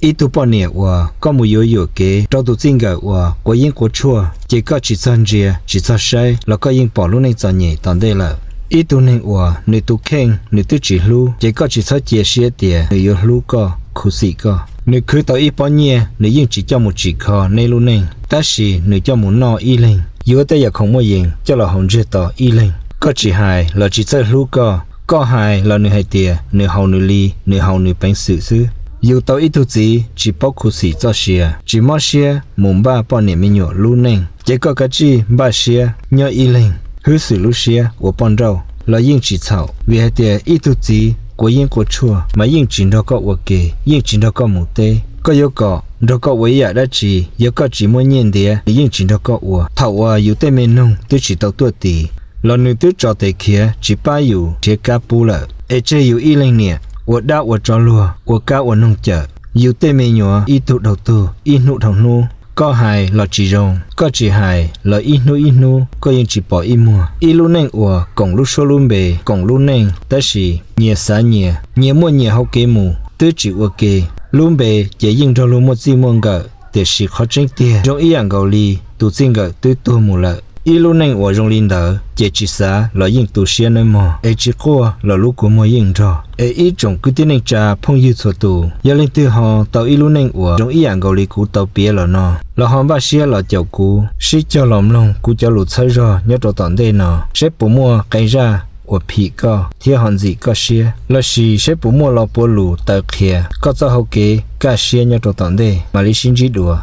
Ib tug poj niam uas koj mus yuav yuam kev rau tus txij nkawm uas quav yeeb quav tshuaj, ces koj tsis txog ntsia tsis txog saib los koj yeej pom lub neej txom nyem tom ntej lawm. Ib tug neeg uas nws tus kheej nws twb tsis hlub, ces koj tsis txhob cia siab tias nws yuav hlub koj, khuv xim koj. Nws khwv tau ib pob nyiaj, nws yeej tsis coj mus tsim kho nej lub neej, tab sis nws coj mus noj ib leeg, yuav tej yam khoom muaj yees coj los haus ntsiag to ib leeg. Koj tsis hais los tsis txawj hlub koj, koj hais los nws hais tias nws haus nws li, nws haus nws peev xwm xwb. Yus tau ib tug txiv tsis paub khuv xim txoj sia, tsis mob siab mus npaj poj niam me nyuam lub neej, ces koj kav tsij npaj siab nyob ib leeg, hwb xwm lub siab ua poj nrauj los yeej tsis txhaum. Vim hais tias ib tug txiv quav yeeb quav tshuaj mas yeej tsis nrog koj ua ke, yeej tsis nrog koj mus teb. Koj yuav kom nrog koj ua ib yam dab tsi, yog koj tsis muaj nyiaj ntiav, nws yeej tsis nrog koj ua. Thaum uas yus tej me noog twb tsis tau tuaj tis los nws twb tso tes khiav tsis pab yus nrhiav kab pub lawm. Es tseg yus ib leeg niam ua dab ua tsov luag, ua kab ua noog cawm. Yus tej me nyuam ib tug dhau tug, ib hnub dhau hnub. Koj hais los tsis zoo, koj tsis hais los ib hnub ib hnub koj yeej tsis pom ib muag. Ib lub neej uas koom lub suab lub npe, koom lub neej, tab sis nyias xav nyias, nyias muaj nyias hauv kev mus, twb tsis ua ke. Lub npe ces yeej nrog luag muaj txij muaj nkawm, tiam sis qhov tseeb tiag zoo ib yam nkaus li tus txij nkawm twb tuag mus lawm. Ib lub neej uas zoo li ntawd ces tsis xav los yeej tu siab nawb mog, es tsis quaj los lub kua muag yeej nrog. Es ib tsoom kwv tij neej tsa phooj ywg txhua tus, yog leej twg ho tau ib lub neej uas zoo ib yam nkaus li kuv tau piav los no, los ho npaj siab los caum kuv sib cog los mloog kuv cov lus txhawb zog nyob rau tom ntej no, saib puas muaj qee zaj uas phim koj thiab ho ntxim koj siab, lossis saib puas muaj lo puav lus taw qhia koj txoj hau kev kaj siab nyob rau tom ntej. Mam li sib ntsib dua.